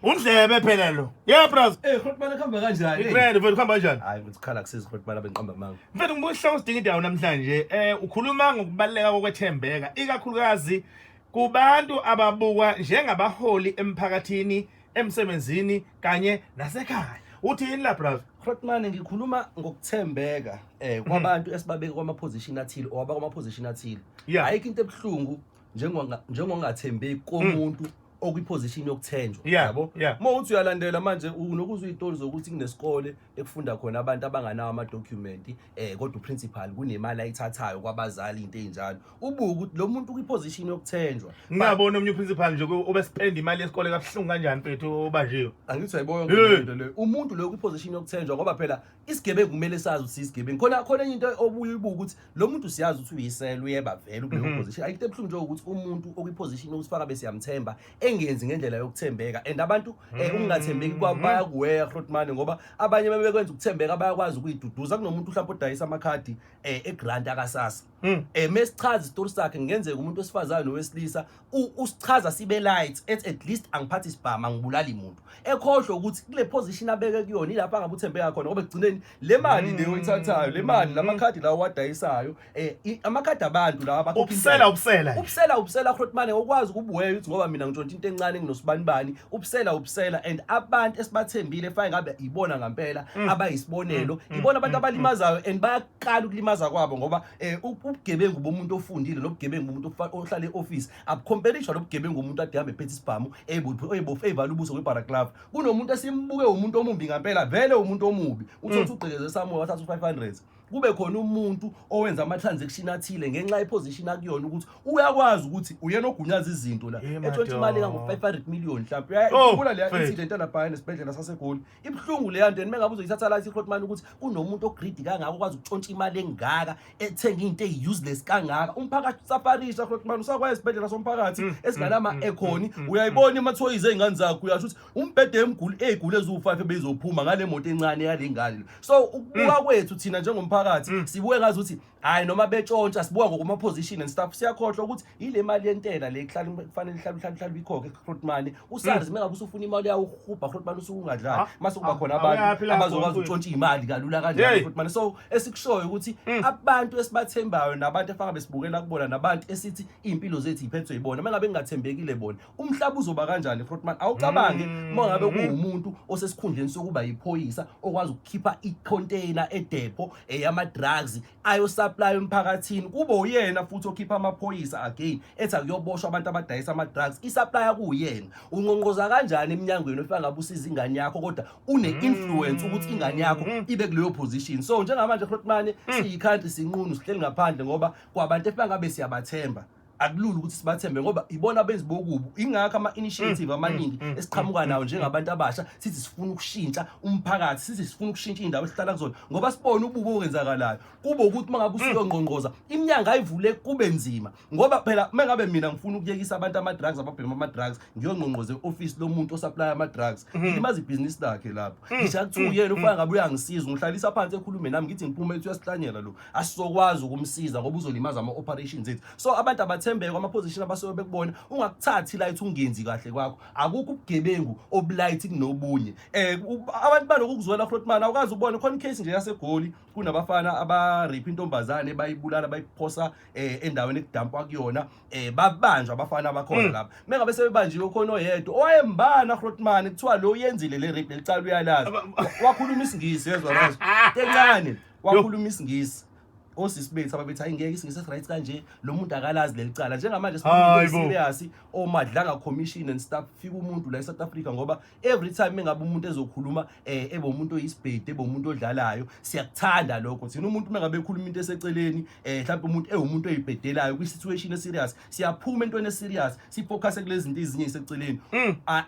Undlebe phela lo. Yeah bros. Eh, Grootman, kuhamba kanjani? Igrand mfethu, kuhamba kanjani? Hayi, mfethu, khala kusiza Grootman, abenqamba manga. Mfethu, ngibuka isihloko sidinga indawo namhlanje. Ukhuluma ngokubaluleka kokwethembeka, ikakhulukazi kubantu ababukwa njengabaholi emphakathini, emsebenzini kanye nasekhaya. Uthi yini la, bros? Grootman, ngikhuluma ngokuthembeka kwabantu esibabeka kwama position athile or abakwa position athile. Ayikho into ebuhlungu njengongathembeki komuntu okwiposition yokuthenjwa. Yabo? Uma uthi uyalandela manje, unokuzwa izitori zokuthi kunesikole ekufunda khona abantu abanganawo ama-document, kodwa uprincipal kunemali ayithathayo kwabazali, into ey'njalo. Ubuke ukuthi lo muntu ukwiposition yokuthenjwa. Ngingabona omunye uprincipal nje ubespend imali yesikole kabuhlungu kanjani, mfethu, obanjiwe. Angithi uyayibona yonke lento leyo. Umuntu loyo kwiposition yokuthenjwa, ngoba phela isigebengu kumele sazi ukuthi siyisigebengu. Khona enye into obuye uyibuke ukuthi lo muntu siyazi ukuthi uyisela, uyeba vele kuleyo position. Ayikho into ebuhlungu njengokuthi umuntu okwiposition yokusifaka bese siyamthemba engenzi ngendlela yokuthembeka, and abantu ukungathembeki kwabo bayakuweya, Grootman, ngoba abanye bebekwenza ukuthembeka bayakwazi ukuyiduduza. Kunomuntu mhlawumbe odayisa amakhadi egrant akaSASSA. Mesichaza isitori sakhe, kungenzeka umuntu wesifazane nowesilisa usichaza sibe light, ethi at least angiphathi isibhamu, angibulali muntu, ekhohlwe ukuthi kule position abeke kuyona ilapho angabe uthembeka khona, ngoba ekugcineni le mali leyo oyithathayo, le mali, lamakhadi lawo wadayisayo, amakhadi abantu lawa abakhokha Ubusela. intela. Ubusela. Ubusela, ubusela, Grootman, okwazi ukubuweya ukuthi ngoba mina ngitshontsha into encane nginosibanibani. Ubusela, ubusela, and abantu esibathembile fanele ngabe ibona ngempela abayisibonelo, ibona abantu abalimazayo, and bayaqala ukulimaza kwabo, ngoba ubugebengu bomuntu ofundile nobugebengu bomuntu ohlala e-office abucomparishwa nobugebengu bomuntu ade hambe ephethe isibhamu, evala ubuso kwe-balaclava. Kunomuntu esimbuke umuntu omumbi ngempela, vele umuntu omubi, uthole ukuthi ugqekeze samuwa, wathatha u-500. Kube khona umuntu owenza ama-transaction athile ngenxa yeposition akuyona, ukuthi uyakwazi ukuthi uyena ogunyaza izinto la, etshontsha imali engango-500 million mhlawumbe. Oh, Uyayikhumbula leya mfethu. incident yalaphaya nesibhedlela saseGoli? Ibuhlungu leya nto, and mengabe uzoyithatha la Grootman, ukuthi kunomuntu ogreedy kangaka okwazi ukutshontsha imali engaka, ethenga into eyi-useless kangaka. Umphakathi usufferisha, Grootman. Usakwazi esibhedlela somphakathi esinganama-aircon, uyayibona imathoyizi ey'ngane zakho, uyasho ukuthi umbhede emguli ey'guli eziwu-5 ebeyizophuma ngale moto encane yale ngane. So ukubuka kwethu thina njengomphakathi, sibuke ngazi ukuthi hhayi, noma betshontsha, sibuka ngokuma-position and stuff, siyakhohlwa ukuthi yile mali yentela le kuhlala kufanele ihlale ihlale ihlale ikhokhe, Grootman. USARS mengabe usufuna imali yawo uhubha, Grootman, usuke ungadlali. Mase kuba khona abantu Awuyaphi lapho, abazokwazi mfowethu? ukutshontsha iy'mali kalula kanjalo, Grootman. So esikushoyo ukuthi abantu esibathembayo nabantu efaka besibukela kubona nabantu esithi iy'mpilo zethu yiphethwe yibona, uma ngabe kungathembekile bona, umhlaba uzoba kanjani, Grootman? Awucabange uma ngabe kuwumuntu osesikhundleni sokuba yiphoyisa okwazi ukukhipha i-container edepot eyama-drugs ayosupply emphakathini, kube uyena futhi okhipha amaphoyisa again ethi akuyoboshwa abantu abadayisa ama-drugs, isupplier kuwuyena. Unqonqoza kanjani eminyangweni ofika ngabe usiza ingane yakho, kodwa une-influence ukuthi ingane yakho ibe kuleyo position? So njengamanje, Grootman, siyi-country sinqunu, sihleli ngaphandle, ngoba kwabantu efika ngabe siyabathemba, akulula ukuthi sibathembe, ngoba ibona abenzi bokubi. Ingakho ama-initiative amaningi esiqhamuka nawo njengabantu abasha, sithi sifuna ukushintsha umphakathi, sithi sifuna ukushintsha iy'ndawo esihlala kuzona, ngoba sibone ububi okwenzakalayo. Kube ukuthi uma ngabe usuyongqongqoza iminyango ayivule, kube nzima, ngoba phela uma ngabe mina ngifuna ukuyekisa abantu ama-drugs, ababhema ama-drugs, ngiyongqongqoza e-ofisi lomuntu osupply ama-drugs, ngilimaza ibhizinisi lakhe lapho. Ngisho akuthiwa uyena ufana ngabe uyangisiza, ngihlalisa phansi, ekhulume nami, ngithi ngiphume, ethi uyasihlanyela lo, asizokwazi ukumsiza ngoba uzolimaza ama-operations ethu. So abantu abathembeke ama-position abasuke bekubona. Ungakuthathi light ungenzi kahle kwakho. Akukho ubugebengu obulight kunobunye. Abantu banokukuzwela, Grootman. Awukazi ubone khona icase nje yaseGoli, kunabafana abarape intombazane, bayibulala, bayiphosa endaweni ekudampwa kuyona. Babanjwa abafana abakhona lapha. Mengabe sebebanjiwe, khona oyedwa owayembana, Grootman, kuthiwa lo uyenzile le rape, lecala uyalazi. Wakhuluma isiNgisi, yezwa nazo encane, wakhuluma isiNgisi. Osisi bethu ababethi ayingeke isiNgisi esiright kanje, lo muntu akalazi leli cala. Njengamanje Hayi bo. serious oMadlanga Commission and stuff, fika umuntu la eSouth Africa, ngoba every time engabe umuntu ezokhuluma, ebe umuntu oyisibhedi, ebe umuntu odlalayo, siyakuthanda lokho thina. Umuntu mengabe ekhuluma into eseceleni, mhlawumbe umuntu ewumuntu oyibhedelayo kwi-situation eserious, siyaphuma entweni eserious, sifocus kulezi zinto ezinye eziseceleni. Ah,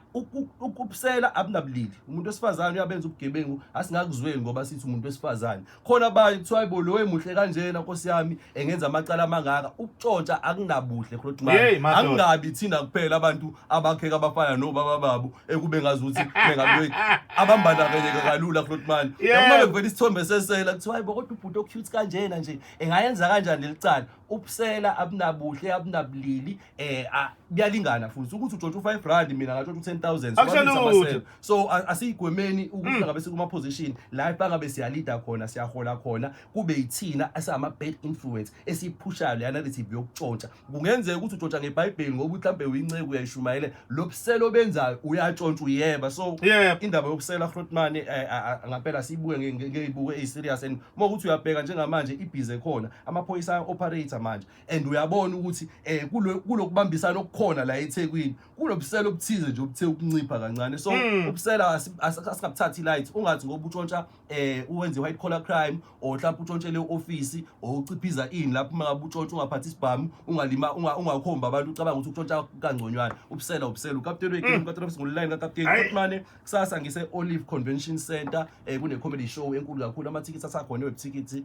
ukubusela abunabulili. Umuntu wesifazane uyabenza ubugebengu, asingakuzweli ngoba sithi umuntu wesifazane. Khona abanye kuthiwa ayibo, lo emuhle kanje. kanjena, nkosi yami, engenza amacala amangaka. Ukutshontsha akunabuhle, Hey, Grootman. Madoda. Angabi thina kuphela abantu abakheka abafana nobaba babo ekube ngazuthi bengabe abambandakanyeka kalula, Grootman. Uma kuvela isithombe sesela, kuthiwa, "Hayibo, kodwa ubhuti ocute kanjena nje engayenza kanjani leli cala?" Ubusela abunabuhle, abunabulili, kuyalingana futhi ukuthi utshontsha u5 rand, mina ngatshontsha u10,000. Akusho lutho. So asiyigwemeni ukuthi ngabe sikuma position la bangabe siyaleada khona, siyahola khona, kube yithina esama bad influence esiphushayo le narrative yokutshontsha. Kungenzeka ukuthi utshontsha ngeBhayibheli ngoba mhlambe uyinceku, uyayishumayela, lo buselo benzayo, uyatshontsha, uyeba. So indaba yobusela, Grootman, ngampela siyibuke ngeyibuke eyi-serious, and uma ukuthi uyabheka njengamanje ibhize khona amaphoyisa aya-operate manje, and uyabona ukuthi kulokubambisana okukhona la eThekwini kunobusela obuthize nje obuthe ukuncipha kancane. So ubusela asingabuthathi light. Ungathi ngoba utshontsha, uwenze white collar crime, or mhlawumbe utshontshele office or uciphiza ini lapho, uma ngabe utshontsha ungaphathi isibhamu, ungalima, ungakhomba abantu, ucabanga ukuthi utshontsha kangconywana. Ubusela ubusela. Ukapteni wegame, ukapteni office, ngoline kakapteni. Hayi. Grootman, kusasa ngise Olive Convention Center, kune comedy show enkulu kakhulu. Amathikithi asakhona, web ticket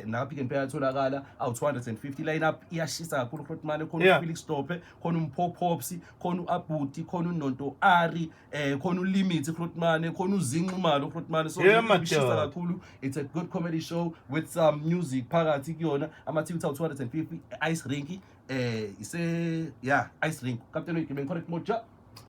na Pick n Pay atholakala awu 250. Line up iyashisa kakhulu, Grootman. Khona uFelix Stope, khona uMpho Pops, khona uAbuti, khona uNonto Ari, khona uLimit, Grootman, khona uZinqumalo, Grootman. So ishisa madoda. kakhulu. It's a good comedy show with some music phakathi kuyona. Amathikithi awu 250, ice rink, ise, yeah, ice rink. Captain Wegebengu, correct moja.